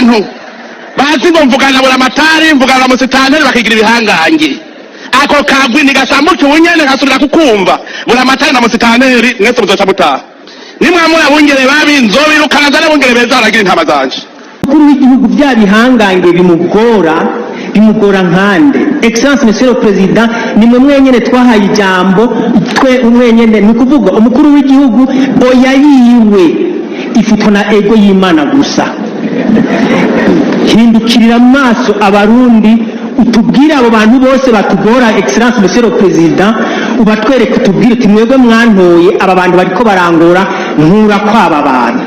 Abantu bazi ngo mvugana Buramatari, mvugana na musitanteri, bakigira ibihangange. Ako kagwi ntigasambuke ubunyene, nkasubira kukumva Buramatari na musitanteri, mwese muzoca mutaha. Nimwamura bungere babi, nzobirukana, nzane bungere beza baragira intama zanje. Umukuru w'igihugu, bya bihangange bimugora, bimugora nkande? Excellence Monsieur le Président, nimwe mwenyene twahaye ijambo, twe mwenyene. Ni ukuvuga umukuru w'igihugu oya yiwe ifutwa na ego y'Imana gusa. Hindukirira amaso Abarundi, utubwire abo bantu bose batugora. Excellence Monsieur le Président, ubatwereke, utubwire uti: "Mwebwe mwantoye, aba bantu bariko barangora, nkura kwaba bantu."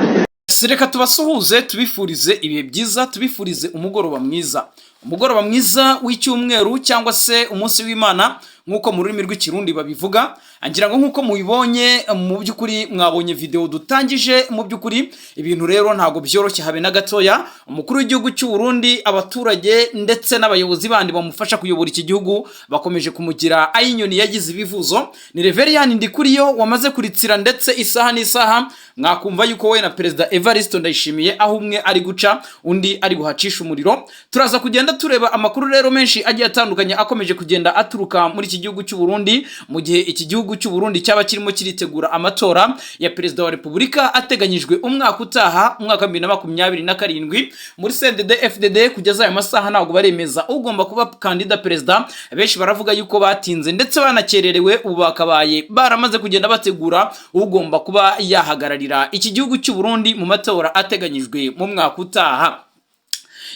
Reka tubasuhuze, tubifurize ibihe byiza, tubifurize umugoroba mwiza, umugoroba mwiza w'icyumweru cyangwa se umunsi w'Imana nk'uko mu rurimi rw'Ikirundi babivuga. Ngira ngo nk'uko mubibonye, mu by'ukuri mwabonye video dutangije. Mu by'ukuri ibintu rero ntabwo byoroshye habe na gatoya. Umukuru w'igihugu cy'u Burundi, abaturage ndetse n'abayobozi bandi bamufasha kuyobora iki gihugu bakomeje kumugira ay'inyoni yagize ibivuzo. Ni Reverien Ndikuriyo wamaze kuritsira, ndetse isaha n'isaha mwakumva yuko we na Perezida Evariste Ndayishimiye, aho umwe ari guca undi ari buhacisha umuriro. Turaza kugenda tureba amakuru rero menshi agiye atandukanye akomeje kugenda aturuka muri iki gihugu cy'u Burundi, mu gihe iki gihugu cy'u Burundi cyaba kirimo kiritegura amatora ya perezida wa repubulika ateganyijwe umwaka utaha, umwaka wa 2027. Muri CNDD FDD kugeza aya masaha ntabwo baremeza ugomba kuba kandida perezida. Benshi baravuga yuko batinze ndetse banakererewe, ubu bakabaye baramaze kugenda bategura ugomba kuba yahagararira iki gihugu cy'u Burundi mu matora ateganyijwe mu mwaka utaha.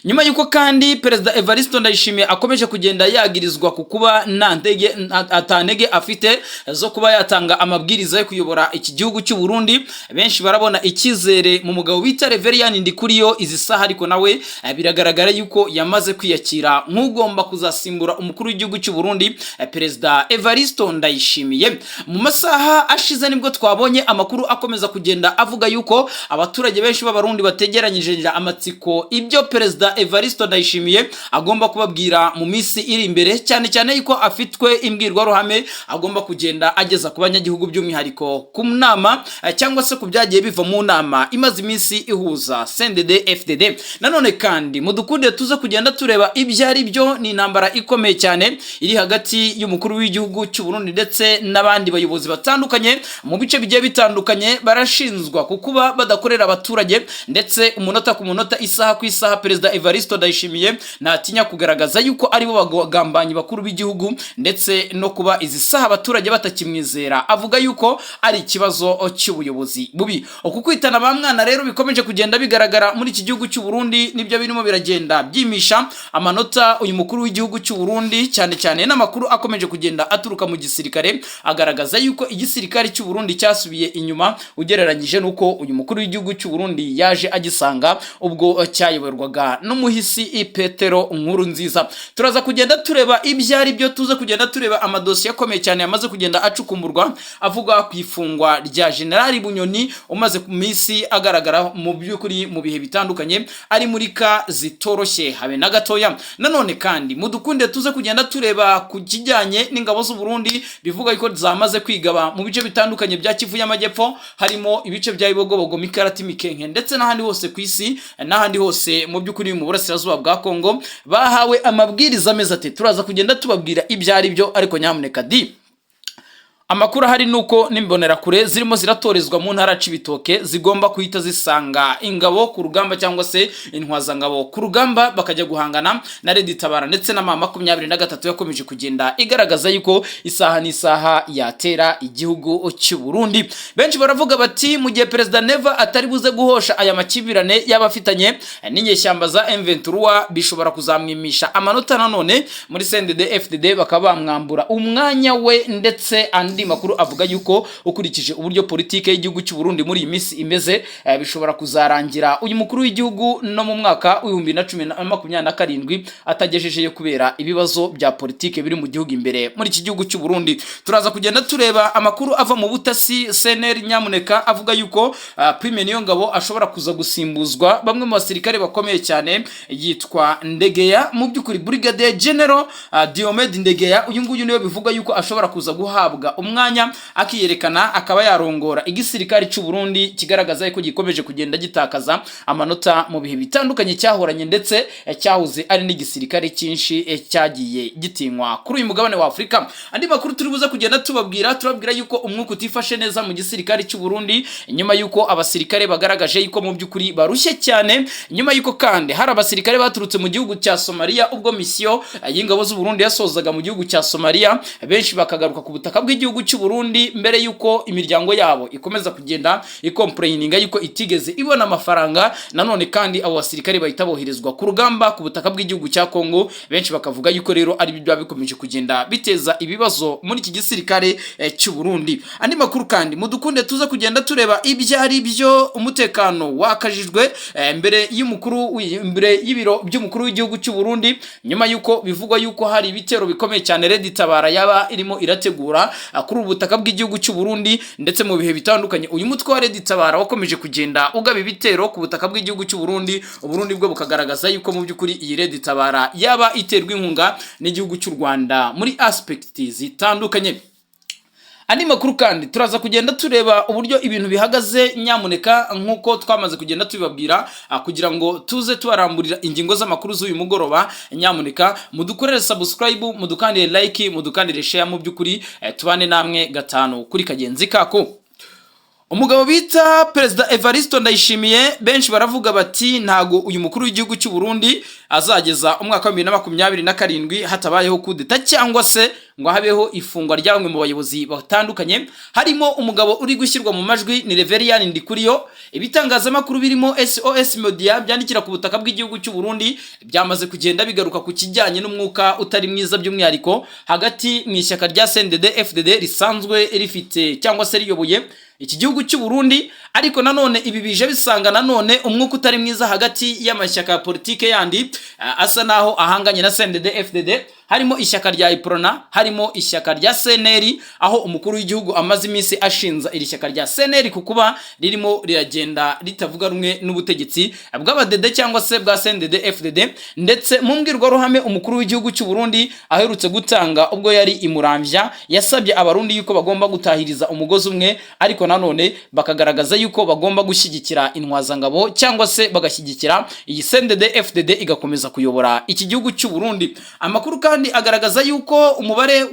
Nyuma y'uko kandi Perezida Evariste Ndayishimiye akomeje kugenda yagirizwa ku kuba nta ntege, atantege afite zo kuba yatanga amabwiriza yo kuyobora iki gihugu cy'u Burundi, benshi barabona icyizere mu mugabo bita Reverien Ndikuriyo izi saha, ariko nawe biragaragara yuko yamaze kwiyakira nk'ugomba kuzasimbura umukuru w'igihugu cy'u Burundi, Perezida Evariste Ndayishimiye. Mu masaha ashize nibwo twabonye amakuru akomeza kugenda avuga yuko abaturage benshi b'Abarundi bategeranyije amatsiko ibyo Perezida Evariste Ndayishimiye agomba kubabwira mu minsi iri imbere, cyane cyane yuko afitwe imbwirwaruhame agomba kugenda ageza ku banyagihugu, by'umwihariko ku nama cyangwa se ku byagiye biva mu nama imaze iminsi ihuza CNDD FDD. Nanone kandi mudukunde tuze kugenda tureba ibyo ari byo. Ni intambara ikomeye cyane iri hagati y'umukuru w'igihugu cy'u Burundi ndetse n'abandi bayobozi batandukanye mu bice bigiye bitandukanye. Barashinzwa ku kuba badakorera abaturage, ndetse umunota ku munota, isaha ku isaha, Perezida Evariste Ndayishimiye ntatinya kugaragaza yuko aribo bagambanyi bakuru b'igihugu, ndetse no kuba izi saha abaturage batakimwizera avuga yuko ari ikibazo cy'ubuyobozi bubi. Uku kwitana ba mwana rero bikomeje kugenda bigaragara muri iki gihugu cy'u Burundi nibyo birimo biragenda byimisha amanota uyu mukuru w'igihugu cy'u Burundi, cyane cyane n'amakuru akomeje kugenda aturuka mu gisirikare agaragaza yuko igisirikare cy'u Burundi cyasubiye inyuma ugereranyije n'uko uyu mukuru w'igihugu cy'u Burundi yaje agisanga ubwo cyayoborwaga n'umuhisi Petero Nkuru Nziza. Turaza kugenda tureba ibyo ari byo, tuze kugenda tureba amadosiye akomeye cyane yamaze kugenda acukumburwa avuga ku ifungwa rya Generali Bunyoni, umaze ku minsi agaragara mu by'ukuri mu bihe bitandukanye ari muri ka zitoroshye habe na gatoya. Nanone kandi mudukunde tuze kugenda tureba ku kijyanye n'ingabo z'u Burundi, bivuga yuko zamaze kwigaba mu bice bitandukanye bya Kivu y'Amajyepfo, harimo ibice bya Bibogobogo, Mikarati, Mikenke ndetse n'ahandi hose ku isi, n'ahandi hose mu by'ukuri mu burasirazuba bwa Kongo. Bahawe amabwiriza ameze ati? Turaza kugenda tubabwira ibyo ari byo, ariko nyamuneka di amakuru ahari ni uko n'imbonerakure zirimo ziratorezwa mu ntara Cibitoke zigomba guhita zisanga ingabo ku rugamba cyangwa se intwazangabo ku rugamba, bakajya guhangana na Red Tabara ndetse na M23 yakomeje kugenda igaragaza yuko isaha n'isaha yatera igihugu cy'u Burundi. Benshi baravuga bati mu gihe Perezida Neva atari buze guhosha aya makimbirane yaba afitanye n'inyeshyamba za M23, bishobora kuzamwimisha amanota nanone muri CNDD FDD, bakaba bamwambura umwanya we. Ndetse andi makuru avuga yuko ukurikije uburyo politike y'igihugu cy'u Burundi muri iyi minsi imeze, bishobora kuzarangira uyu mukuru w'igihugu no mu mwaka w'ibihumbi na cumi na makumyabiri na karindwi atagejejeyo, kubera ibibazo bya politike biri mu gihugu imbere muri iki gihugu cy'u Burundi. Turaza kugenda tureba amakuru ava mu butasi CNR, nyamuneka, avuga yuko Prime Niyongabo ashobora kuza gusimbuzwa bamwe mu basirikare bakomeye cyane yitwa Ndegeya. Mu by'ukuri Brigadier General Diomede Ndegeya, uyu nguyu niwe bivuga yuko ashobora kuza guhabwa umwanya umwanya akiyerekana, akaba yarongora igisirikare cy'u Burundi kigaragaza ko gikomeje kugenda gitakaza amanota mu bihe bitandukanye cyahoranye, ndetse cyahoze ari n'igisirikare cyinshi cyagiye gitinywa kuri uyu mugabane wa Afurika. Andi makuru turi buze kugenda tubabwira, turabwira yuko umwuka utifashe neza mu gisirikare cy'u Burundi, nyuma yuko abasirikare bagaragaje yuko mu by'ukuri barushye cyane, nyuma yuko kandi hari abasirikare baturutse mu gihugu cya Somalia ubwo misiyo y'ingabo z'u Burundi yasozaga mu gihugu cya Somalia, benshi bakagaruka ku butaka bw'igihugu cy'u Burundi mbere yuko imiryango yabo ikomeza kugenda icomplaininga yuko itigeze ibona amafaranga. Nanone kandi abo basirikare bahita boherezwa ku rugamba ku butaka bw'igihugu cya Kongo. Benshi bakavuga yuko rero ari byo bikomeje kugenda biteza ibibazo muri iki gisirikare cy'u Burundi. Andi makuru kandi, mudukunde tuze kugenda tureba ibyo ari byo. Umutekano wakajijwe imbere y'ibiro by'umukuru w'igihugu cy'u Burundi, nyuma yuko bivugwa yuko hari ibitero bikomeye cyane Red Tabara yaba irimo irategura kuri ubu butaka bw'igihugu cy'u Burundi. Ndetse mu bihe bitandukanye uyu mutwe wa Red Tabara wakomeje kugenda ugaba ibitero ku butaka bw'igihugu cy'u Burundi, Uburundi bwo bukagaragaza yuko mu by'ukuri iyi Red Tabara yaba iterwa inkunga n'igihugu cy'u Rwanda muri aspect zitandukanye. Andi makuru kandi, turaza kugenda tureba uburyo ibintu bihagaze. Nyamuneka, nk'uko twamaze kugenda tubibabwira, kugira ngo tuze tubaramburira ingingo z'amakuru z'uyu mugoroba, nyamuneka mudukorere subscribe, mudukandire like, mudukandire share. Mu by'ukuri tubane namwe gatanu kuri kagenzi kako. Umugabo bita Perezida Evaristo Ndayishimiye, benshi baravuga bati ntago uyu mukuru w'igihugu cy'u Burundi azageza umwaka wa 2027 hatabayeho kudeta cyangwa se ngo habeho ifungwa rya bamwe mu bayobozi batandukanye, harimo umugabo uri gushyirwa mu majwi ni Reverien Ndikuriyo. Ibitangazamakuru birimo SOS Media byandikira ku butaka bw'igihugu cy'u Burundi byamaze kugenda bigaruka ku kijyanye n'umwuka utari mwiza, by'umwihariko hagati mu ishyaka rya CNDD FDD risanzwe rifite cyangwa se riyoboye iki gihugu cy'u Burundi. Ariko nanone ibi bije bisanga nanone umwuka utari mwiza hagati y'amashyaka ya politike yandi asa naho ahanganye na CNDD FDD, harimo ishyaka rya Uprona, harimo ishyaka rya CNL, aho umukuru w'igihugu amaze iminsi ashinza iri shyaka rya CNL ku kuba ririmo riragenda ritavuga rumwe n'ubutegetsi bw'abadede cyangwa se bwa CNDD FDD. Ndetse mu mbwirwaruhame umukuru w'igihugu cy'u Burundi aherutse gutanga ubwo yari i Muramvya, yasabye Abarundi yuko bagomba gutahiriza umugozi umwe, ariko nanone bakagaragaza yuko bagomba gushyigikira intwazangabo cyangwa se bagashyigikira iyi CNDD FDD igakomeza kuyobora iki gihugu cy'u Burundi. Amakuru kandi agaragaza yuko umubare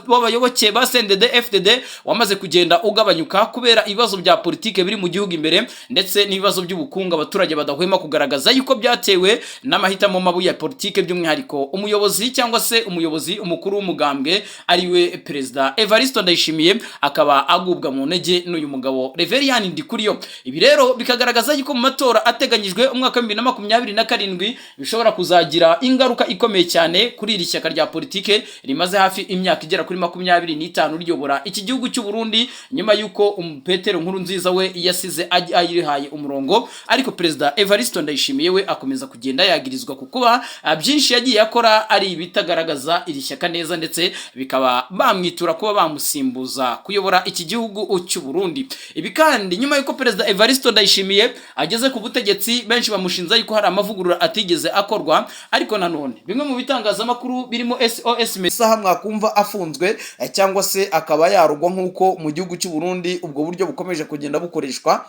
w'abayoboke ba CNDD FDD wamaze kugenda ugabanyuka kubera ibibazo bya politike biri mu gihugu imbere, ndetse n'ibibazo by'ubukungu abaturage badahwema kugaragaza yuko byatewe n'amahitamo mabi ya politike, by'umwihariko umuyobozi cyangwa se umuyobozi umukuru w'umugambwe ariwe Perezida Evaristo Ndayishimiye, akaba agubwa mu ntege n'uyu mugabo Reverien Ndikuriyo. Ibi rero bikagaragaza yuko mu matora ateganyijwe umwaka wa 2027 bishobora kuzagira ingaruka ikomeye cyane kuri iri shyaka rya politike rimaze hafi imyaka igera kuri 25 riyobora iki gihugu cy'u Burundi, nyuma y'uko Petero Nkurunziza we yasize ayirihaye umurongo, ariko Perezida Evaristo Ndayishimiye we akomeza kugenda yagirizwa ku kuba byinshi yagiye akora ari ibitagaragaza iri shyaka neza, ndetse bikaba bamwitura kuba bamusimbuza kuyobora iki gihugu cy'u Burundi. Ibi kandi nyuma y'uko Perezida Evaristo Ndayishimiye ageze ku butegetsi, benshi bamushinza yuko hari amavugurura atigeze akorwa. Ariko nanone bimwe mu bitangazamakuru birimo SOS Isaha mwakumva afunzwe cyangwa se akaba yarugwa, nk'uko mu gihugu cy'u Burundi ubwo buryo bukomeje kugenda bukoreshwa.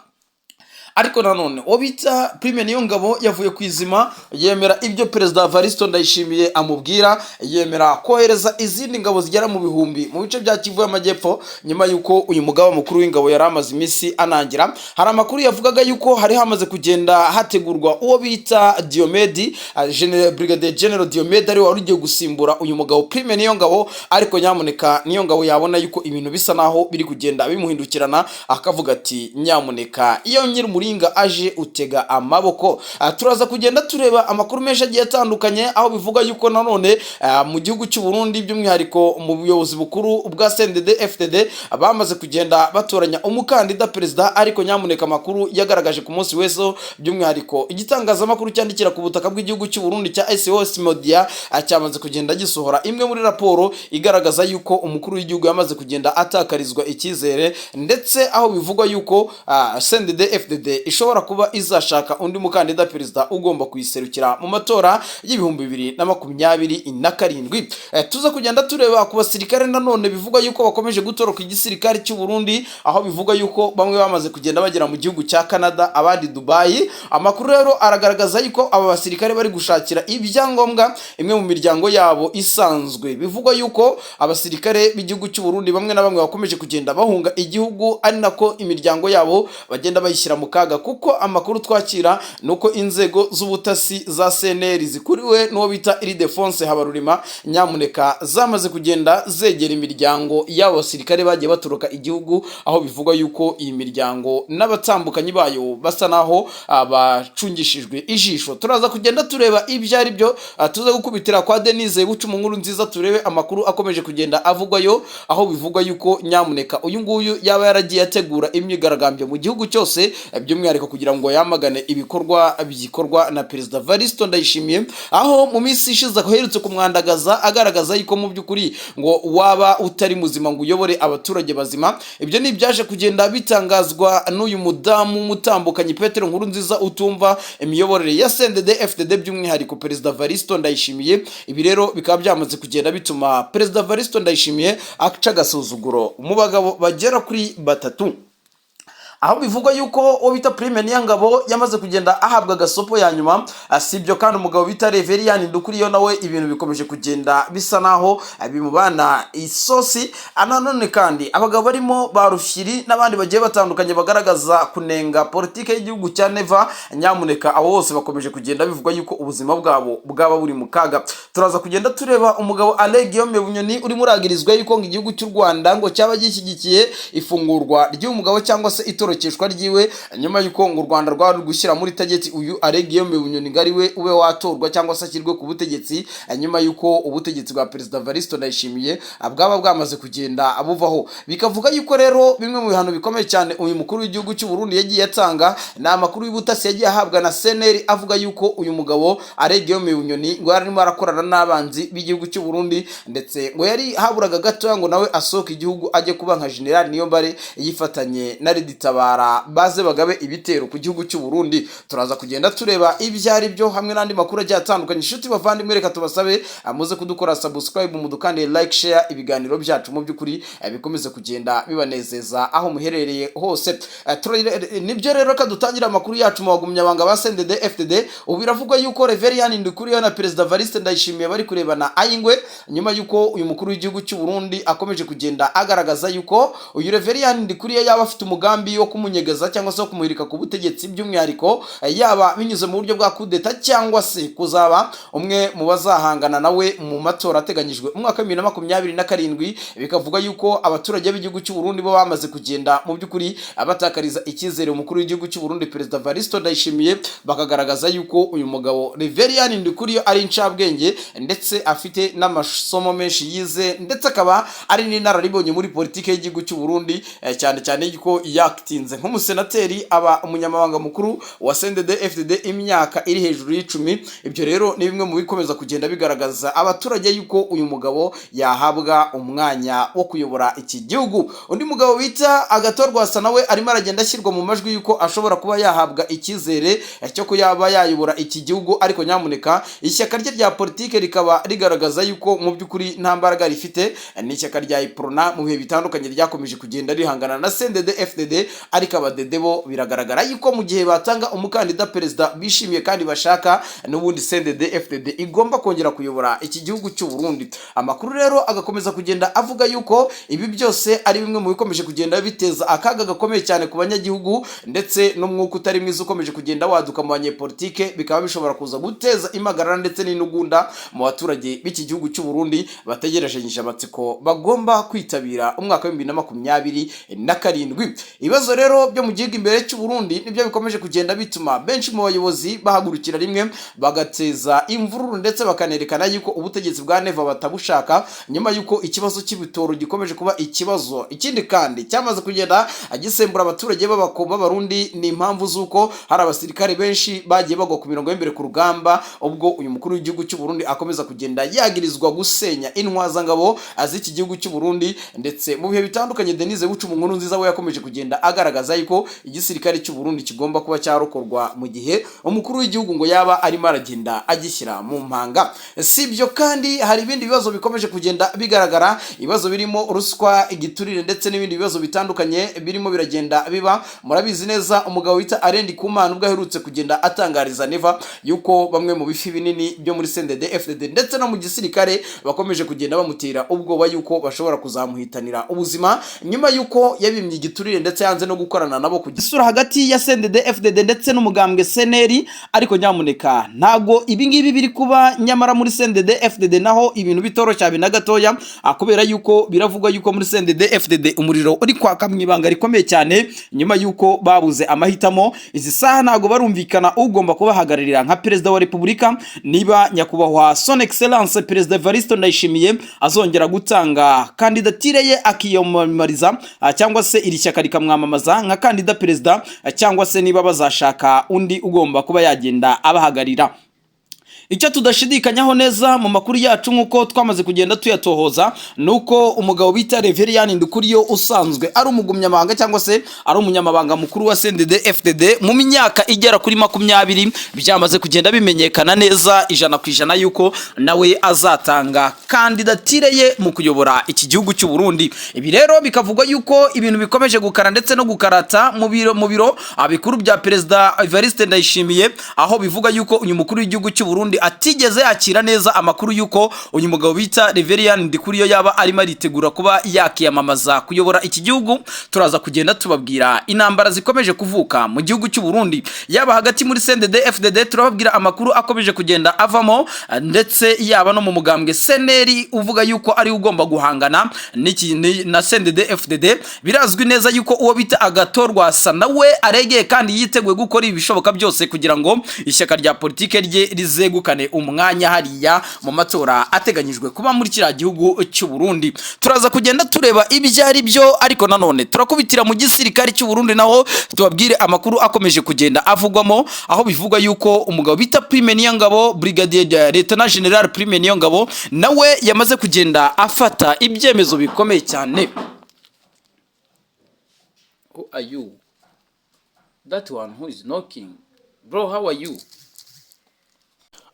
Ariko nanone uwo bita Prime Niyongabo yavuye ku izima, yemera ibyo Perezida Evaristo Ndayishimiye amubwira, yemera kohereza izindi ngabo zigera mu bihumbi mu bice bya Kivu y'Amajyepfo, nyuma y'uko uyu mugaba mukuru w'ingabo yari amaze iminsi anangira. Hari amakuru yavugaga yuko hari hamaze kugenda hategurwa uwo bita Diomedi, Brigadier General Diomedi, ari wari ugiye gusimbura uyu mugabo Prime Niyongabo. Ariko nyamuneka Niyongabo yabona yuko ibintu bisa naho biri kugenda bimuhindukirana, akavuga ati nyamuneka iyo nyiri umuringa aje utega amaboko. Turaza kugenda tureba amakuru menshi agiye atandukanye, aho bivuga yuko nanone mu gihugu cy'u Burundi, by'umwihariko mu buyobozi bukuru bwa CNDD FDD, bamaze kugenda batoranya umukandida perezida. Ariko nyamuneka amakuru yagaragaje ku munsi w'ejo, by'umwihariko igitangazamakuru cyandikira ku butaka bw'igihugu cy'u Burundi cya SOS Media, cyamaze kugenda gisohora imwe muri raporo igaragaza yuko umukuru w'igihugu yamaze kugenda atakarizwa icyizere, ndetse aho bivugwa yuko CNDD FDD CNDD-FDD ishobora kuba izashaka undi mukandida perezida ugomba kuyiserukira mu matora y'2027. Tuza kugenda tureba ku basirikare nanone bivugwa yuko bakomeje gutoroka igisirikare cy'u Burundi, aho bivugwa yuko bamwe bamaze kugenda bagera mu gihugu cya Canada, abandi Dubai. Amakuru rero aragaragaza yuko aba basirikare bari gushakira ibyangombwa imwe mu miryango yabo isanzwe. Bivugwa yuko abasirikare b'igihugu cy'u Burundi bamwe na bamwe bakomeje kugenda bahunga igihugu, ari nako imiryango yabo bagenda bayishyira mu kaga, kuko amakuru twakira ni uko inzego z'ubutasi za CNR zikuriwe n'uwo bita Ildefonse Habarurema nyamuneka zamaze kugenda zegera imiryango y'abo basirikare bagiye batoroka igihugu, aho bivugwa yuko iyi miryango n'abatambukanyi bayo basa naho bacungishijwe ijisho. Turaza kugenda tureba ibyo ari byo. Tuze gukubitira kwa Denise Buca mu nkuru nziza, turebe amakuru akomeje kugenda avugwayo, aho bivugwa yuko nyamuneka uyu nguyu yaba yaragiye ategura imyigaragambyo mu gihugu cyose, by'umwihariko kugira ngo yamagane ibikorwa bikorwa na Perezida Varisto Ndayishimiye, aho mu minsi ishize aherutse kumwandagaza agaragaza yuko mu by'ukuri ngo waba utari muzima ngo uyobore abaturage bazima. Ibyo ni ibyaje kugenda bitangazwa n'uyu mudamu w'umutambukanyi Petero Nkuru Nziza utumva imiyoborere ya CNDD FDD, by'umwihariko Perezida Varisto Ndayishimiye. Ibi rero bikaba byamaze kugenda bituma Perezida Varisto Ndayishimiye aca agasuzuguro mu bagabo bagera kuri batatu, aho bivugwa yuko uwo bita Prime Niyongabo yamaze kugenda ahabwa agasopo ya nyuma. Si ibyo kandi, umugabo bita Reverien Ndikuriyo nawe ibintu bikomeje kugenda bisa naho bimubana isosi. Nanone kandi abagabo barimo ba Rufyiri n'abandi bagiye batandukanye bagaragaza kunenga politike y'igihugu cya Neva, nyamuneka abo bose bakomeje kugenda bivugwa yuko ubuzima bwabo bwaba buri mu kaga. Turaza kugenda tureba umugabo Alain Guillaume Bunyoni urimo uragirizwa yuko ngo igihugu cy'u Rwanda ngo cyaba gishyigikiye ifungurwa ry'uyu mugabo cyangwa se itorokeshwa ryiwe, nyuma y'uko ngo u Rwanda rwari gushyira muri target uyu Alain Guillaume Bunyoni ngo ari we ube watorwa cyangwa se ashyirwe ku butegetsi, nyuma y'uko ubutegetsi bwa Perezida Varisto Ndayishimiye bwaba bwamaze kugenda buvaho. Bikavuga yuko rero bimwe mu bihano bikomeye cyane uyu mukuru w'igihugu cy'u Burundi yagiye atanga ni amakuru y'ubutasi yagiye ahabwa na CNR, avuga yuko uyu mugabo Alain Guillaume Bunyoni ngo yarimo arakorana n'abanzi b'igihugu cy'u Burundi, ndetse ngo yari haburaga gatoya ngo nawe asohoke igihugu ajye kuba nka General Niyombare, yifatanye na RED Tabara baze bagabe ibitero ku gihugu cy'u Burundi. Turaza kugenda tureba ibyo ari byo hamwe n'andi makuru agiye atandukanye. Inshuti bavandimwe, reka tubasabe muze kudukora subscribe, mudukande like, share, ibiganiro byacu mu by'ukuri bikomeze kugenda bibanezeza aho muherereye hose. Nibyo rero, reka dutangire amakuru yacu mu bagumyabanga ba CNDD FDD. Ubu biravugwa yuko Reverien Ndikuriyo na Perezida Variste Ndayishimiye bari kurebana ayingwe, nyuma yuko uyu mukuru w'igihugu cy'u Burundi akomeje kugenda agaragaza yuko uyu Reverien Ndikuriyo yaba afite umugambi wo kumunyegeza cyangwa se wo kumuhirika ku butegetsi, by'umwihariko yaba binyuze mu buryo bwa kudeta cyangwa se kuzaba umwe mu bazahangana nawe mu matora ateganyijwe umwaka wa 2027. Bikavuga yuko abaturage b'igihugu cy'u Burundi bo bamaze kugenda mu by'ukuri batakariza icyizere umukuru w'igihugu cy'u Burundi Perezida Varisto Ndayishimiye, bakagaragaza yuko uyu mugabo Reverien Ndikuriyo ari incabwenge, ndetse afite n'amasomo menshi yize, ndetse akaba ari n'inararibonye muri politike y'igihugu cy'u Burundi, cyane cyane yuko yakitinze nk'umusenateri, aba umunyamabanga mukuru wa CNDD FDD imyaka iri hejuru y'10. Ibyo rero ni bimwe mu bikomeza kugenda bigaragaza abaturage yuko uyu mugabo yahabwa umwanya wo kuyobora iki gihugu. Undi mugabo bita Agathon Rwasa nawe arimo aragenda ashyirwa mu majwi yuko ashobora kuba yahabwa icyizere cyo kuyaba yayobora iki gihugu, ariko nyamuneka ishyaka rye rya politike rikaba rigaragaza yuko mu by'ukuri nta mbaraga rifite. Ni ishyaka rya Uprona, mu bihe bitandukanye ryakomeje kugenda rihangana na CNDD FDD, ariko abadede bo biragaragara yuko mu gihe batanga umukandida perezida bishimiye kandi bashaka, n'ubundi CNDD FDD igomba kongera kuyobora iki gihugu cy'u Burundi. Amakuru rero agakomeza kugenda avuga yuko ibi byose ari bimwe mu bikomeje kugenda biteza akaga gakomeye cyane ku banyagihugu, ndetse n'umwuka utari mwiza ukomeje kugenda waduka mu banyepolitike, bikaba bishobora kuza guteza impagarara ndetse n'intugunda mu baturage b'iki gihugu cy'u Burundi bategerejanyije amatsiko bagomba kwitabira umwaka wa 2027. Ibibazo rero byo mu gihugu imbere cy'u Burundi nibyo bikomeje kugenda bituma benshi mu bayobozi bahagurukira rimwe bagateza imvururu, ndetse bakanerekana yuko ubutegetsi bwa Neva batabushaka, nyuma yuko ikibazo cy'ibitoro gikomeje kuba ikibazo. Ikindi kandi cyamaze kugenda gisembura abaturage b'Abarundi ni impamvu z'uko hari abasirikare benshi bagiye bagwa ku mirongo y'imbere ku rugamba, ubwo uyu mukuru w'igihugu cy'u Burundi akomeza kugenda yagirizwa gusenya intwazangabo z'iki gihugu cy'u Burundi. Ndetse mu bihe bitandukanye Denise Bucuma Nkuru Nziza we yakomeje kugenda agaragaza agaragaza yuko igisirikare cy'u Burundi kigomba kuba cyarokorwa mu gihe umukuru w'igihugu ngo yaba arimo aragenda agishyira mu mpanga. Si ibyo kandi, hari ibindi bibazo bikomeje kugenda bigaragara, ibibazo birimo ruswa, igiturire ndetse n'ibindi bibazo bitandukanye birimo biragenda biba. Murabizi neza, umugabo wita Alain Ndikumana ubwo aherutse kugenda atangariza Neva yuko bamwe mu bifi binini byo muri CNDD FDD ndetse no mu gisirikare bakomeje kugenda bamutera ubwoba yuko bashobora kuzamuhitanira ubuzima nyuma yuko yabimye igiturire ndetse yanze no gukorana nabo ku isura hagati ya CNDD FDD ndetse n'umugambwe CNL. Ariko nyamuneka, ntago ibi ngibi biri kuba nyamara muri CNDD FDD naho ibintu bitoroshye habe na gatoya, kubera yuko biravugwa yuko muri CNDD FDD umuriro uri kwaka mu ibanga rikomeye cyane nyuma yuko babuze amahitamo. Izi saha ntago barumvikana ugomba kubahagararira nka perezida wa repubulika, niba nyakubahwa Son Excellence Perezida Evariste Ndayishimiye azongera gutanga kandidatire ye akiyamamariza, cyangwa se iri shyaka rikamwamamaza nka kandida perezida, cyangwa se niba bazashaka undi ugomba kuba yagenda abahagararira. Icyo tudashidikanyaho neza mu makuru yacu, nk'uko twamaze kugenda tuyatohoza, ni uko umugabo bita Reverien Ndikuriyo usanzwe ari umugumyamabanga cyangwa se ari umunyamabanga mukuru wa CNDD FDD mu myaka igera kuri 20, byamaze kugenda bimenyekana neza 100% yuko nawe azatanga kandidatire ye mu kuyobora iki gihugu cy'u Burundi. Ibi rero bikavugwa yuko ibintu bikomeje gukara ndetse no gukarata mu biro bikuru bya Perezida Evariste Ndayishimiye, aho bivuga yuko uyu mukuru w'igihugu cy'u Burundi atigeze yakira neza amakuru yuko uyu mugabo bita Reverien Ndikuriyo yaba arimo aritegura kuba yakiyamamaza kuyobora iki gihugu. Turaza kugenda tubabwira intambara zikomeje kuvuka mu gihugu cy'u Burundi, yaba hagati muri CNDD FDD, turababwira amakuru akomeje kugenda avamo, ndetse yaba no mu mugambwe CNL uvuga yuko ari ugomba guhangana na CNDD FDD. Birazwi neza yuko uwo bita Agathon Rwasa nawe aregeye kandi yiteguye gukora ibishoboka byose kugira ngo ishyaka rya politike rye rizegukane umwanya hariya mu matora ateganyijwe kuba muri kiriya gihugu cy'u Burundi. Turaza kugenda tureba ibyo ari byo, ariko nanone turakubitira mu gisirikare cy'u Burundi naho tubabwire amakuru akomeje kugenda avugwamo, aho bivugwa yuko umugabo bita Prime Niyongabo, Brigadier Lieutenant General Prime Niyongabo, nawe yamaze kugenda afata ibyemezo bikomeye cyane. Who are you? That one who is knocking. Bro, how are you?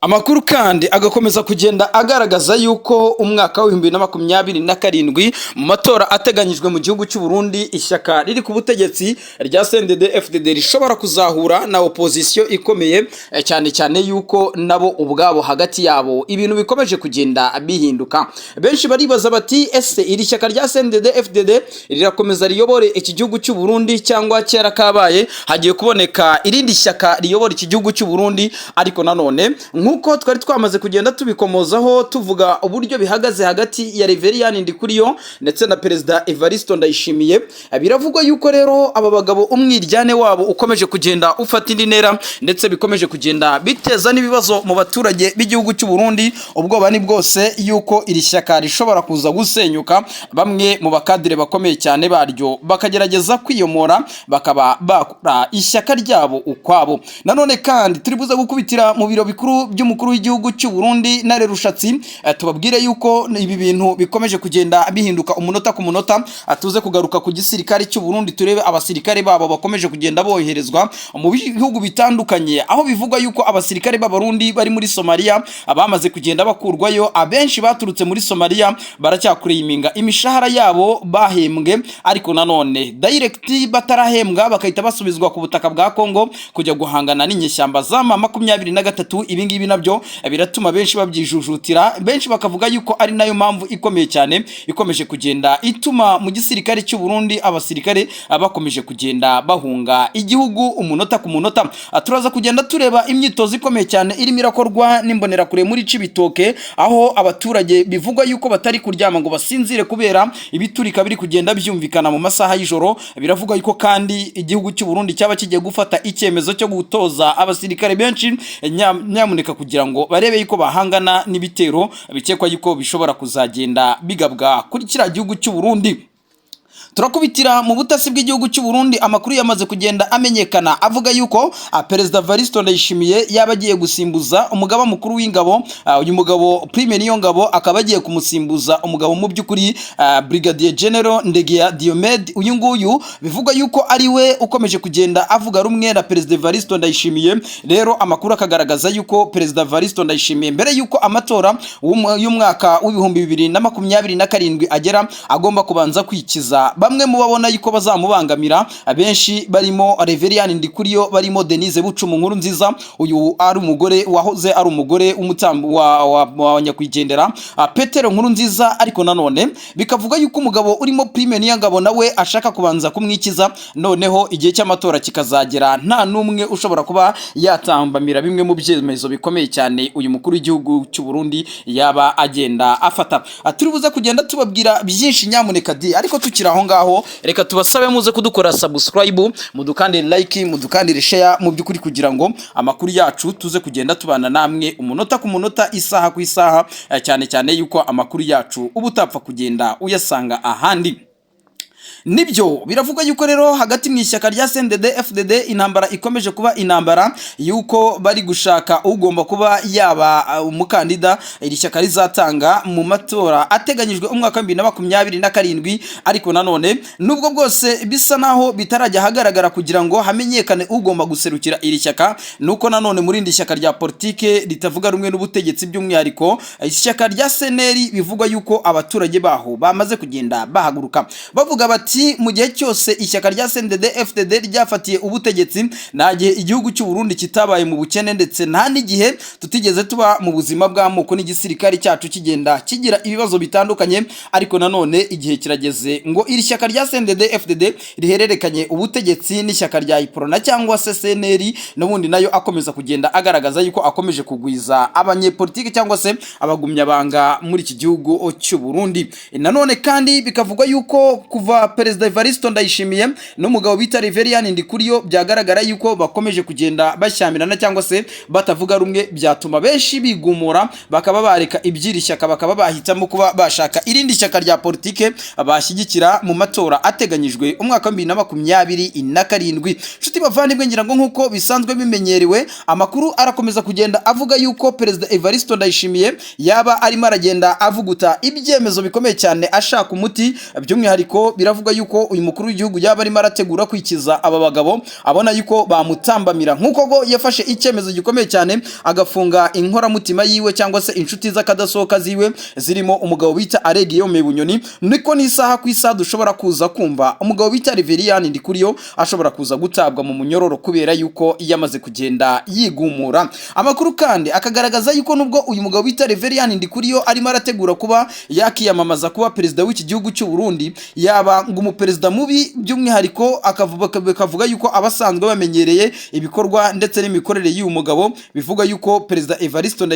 Amakuru kandi agakomeza kugenda agaragaza yuko umwaka wa 2027 mu matora ateganyijwe mu gihugu cy'u Burundi, ishyaka riri ku butegetsi rya CNDD FDD rishobora kuzahura na opposition ikomeye, cyane cyane yuko nabo ubwabo hagati yabo ibintu bikomeje kugenda bihinduka. Benshi baribaza bati: "Ese iri shyaka rya CNDD FDD rirakomeza riyobore iki gihugu cy'u Burundi, cyangwa kera kabaye hagiye kuboneka irindi shyaka riyobora iki gihugu cy'u Burundi?" Ariko nanone, nk'uko twari twamaze kugenda tubikomozaho, tuvuga uburyo bihagaze hagati ya Reverien Ndikuriyo ndetse na Perezida Evariste Ndayishimiye, biravugwa yuko rero aba bagabo umwiryane wabo ukomeje kugenda ufata indi ntera, ndetse bikomeje kugenda biteza n'ibibazo mu baturage b'igihugu cy'u Burundi. Ubwoba ni bwose yuko iri shyaka rishobora kuza gusenyuka, bamwe mu bakadire bakomeye cyane baryo bakagerageza kwiyomora bakaba bakora ishyaka ryabo ukwabo. Nanone kandi turi buze gukubitira mu biro bikuru by'umukuru w'igihugu cy'u Burundi Ntare Rushatsi, tubabwire yuko ibi bintu bikomeje kugenda bihinduka umunota ku munota. Tuze kugaruka ku gisirikare cy'u Burundi, turebe abasirikare babo bakomeje kugenda boherezwa mu bihugu bitandukanye, aho bivugwa yuko abasirikare b'Abarundi bari muri Somalia bamaze kugenda bakurwayo. Abenshi baturutse muri Somalia baracyakureyiminga imishahara yabo bahembwe, ariko nanone direct batarahembwa bakahita basubizwa ku butaka bwa Kongo kujya guhangana n'inyeshyamba za M23. Ibi ngibi nabyo biratuma benshi babyijujutira, benshi bakavuga yuko ari nayo mpamvu ikomeye cyane ikomeje kugenda ituma mu gisirikare cy'u Burundi abasirikare bakomeje kugenda bahunga igihugu umunota ku munota. Turaza kugenda tureba imyitozo ikomeye cyane irimo irakorwa n'imbonerakure muri Cibitoke, aho abaturage bivugwa yuko batari kuryama ngo basinzire kubera ibiturika biri kugenda byumvikana mu masaha y'ijoro. Biravugwa yuko kandi igihugu cy'u Burundi cyaba kigiye gufata icyemezo cyo gutoza abasirikare benshi, nyamuneka, kugira ngo barebe yuko bahangana n'ibitero bikekwa yuko bishobora kuzagenda bigabwa kuri kiriya gihugu cy'u Burundi. Turakubitira mu butasi bw'igihugu cy'u Burundi. Amakuru yamaze kugenda amenyekana avuga yuko Perezida Evariste Ndayishimiye yaba agiye gusimbuza umugaba mukuru w'ingabo, uyu mugabo Prime Niyongabo, akaba agiye kumusimbuza umugabo mu by'ukuri Brigadier General Ndegeya Diomede. Uyu nguyu bivugwa yuko ari we ukomeje kugenda avuga rumwe na Perezida Evariste Ndayishimiye. Rero amakuru akagaragaza yuko Perezida Evariste Ndayishimiye, mbere yuko amatora y'umwaka w'2027 agera, agomba kubanza kwikiza bamwe mu babona yuko bazamubangamira. Abenshi barimo Reverien Ndikuriyo, barimo Denise Bucumu nkuru nziza, uyu ari umugore wahoze ari umugore w'umutambo wa nyakwigendera Petero nkuru nziza. Ariko nanone bikavuga yuko umugabo urimo Prime Niyongabo nawe ashaka kubanza kumwikiza, noneho igihe cy'amatora kikazagera nta n'umwe ushobora kuba yatambamira bimwe mu byemezo bikomeye cyane uyu mukuru w'igihugu cy'u Burundi yaba agenda afata. Turi buze kugenda tubabwira byinshi, nyamuneka di. Ariko tukiri aho ngaho, reka tubasabe muze kudukora subscribe, mudukandire like, mudukandire share, mu by'ukuri kugira ngo amakuru yacu tuze kugenda tubana namwe umunota ku munota, isaha ku isaha, cyane cyane yuko amakuru yacu uba utapfa kugenda uyasanga ahandi. Nibyo, biravugwa yuko rero hagati mu ishyaka rya CNDD FDD intambara ikomeje kuba intambara, yuko bari gushaka ugomba kuba yaba umukandida iri shyaka rizatanga mu matora ateganyijwe umwaka wa 2027. Ariko nanone, nubwo bwose bisa naho bitarajya ahagaragara kugira ngo hamenyekane ugomba guserukira iri shyaka, nuko nanone muri iri shyaka rya politike ritavuga rumwe n'ubutegetsi, by'umwihariko ishyaka rya CNL, bivugwa yuko abaturage baho bamaze kugenda bahaguruka bavuga bati: "Mu gihe cyose ishyaka rya CNDD FDD ryafatiye ubutegetsi, nta gihe igihugu cy'u Burundi kitabaye mu bukene, ndetse nta n'igihe tutigeze tuba mu buzima bw'amoko n'igisirikare cyacu kigenda kigira ibibazo bitandukanye. Ariko nanone igihe kirageze ngo iri shyaka rya CNDD FDD rihererekanye ubutegetsi n'ishyaka rya Uprona cyangwa se CNL." N'ubundi nayo akomeza kugenda agaragaza yuko akomeje kugwiza abanyepolitike cyangwa se abagumyabanga muri iki gihugu cy'u Burundi. Nanone kandi bikavugwa yuko kuva Perezida Evariste Ndayishimiye n'umugabo bita Reverien Ndikuriyo byagaragara yuko bakomeje kugenda bashyamirana cyangwa se batavuga rumwe, byatuma benshi bigumura bakaba bareka iby'iri shyaka, bakaba bahitamo kuba bashaka irindi shyaka rya politike bashyigikira mu matora ateganyijwe umwaka wa 2027. Nshuti bavandimwe, ngira ngo nk'uko bisanzwe bimenyerewe, amakuru arakomeza kugenda avuga yuko Perezida Evariste Ndayishimiye yaba arimo aragenda avuguta ibyemezo bikomeye cyane ashaka umuti. By'umwihariko biravuga yuko uyu mukuru w'igihugu yaba arimo arategura kwikiza aba bagabo abona yuko bamutambamira, nk'uko go yafashe icyemezo gikomeye cyane agafunga inkoramutima yiwe cyangwa se inshuti z'akadasohoka ziwe, zirimo umugabo bita Alain Guillaume Bunyoni. Niko n'isaha ku isaha dushobora kuza kumva umugabo bita Reverien Ndikuriyo ashobora kuza gutabwa mu munyororo kubera yuko yamaze kugenda yigumura. Amakuru kandi akagaragaza yuko nubwo uyu mugabo bita Reverien Ndikuriyo arimo arategura kuba yakiyamamaza kuba perezida w'iki gihugu cy'u Burundi, yaba ngo umuperezida mubi, by'umwihariko bakavuga yuko abasanzwe bamenyereye ibikorwa ndetse n'imikorere y'uyu mugabo, bivuga yuko Perezida Evariste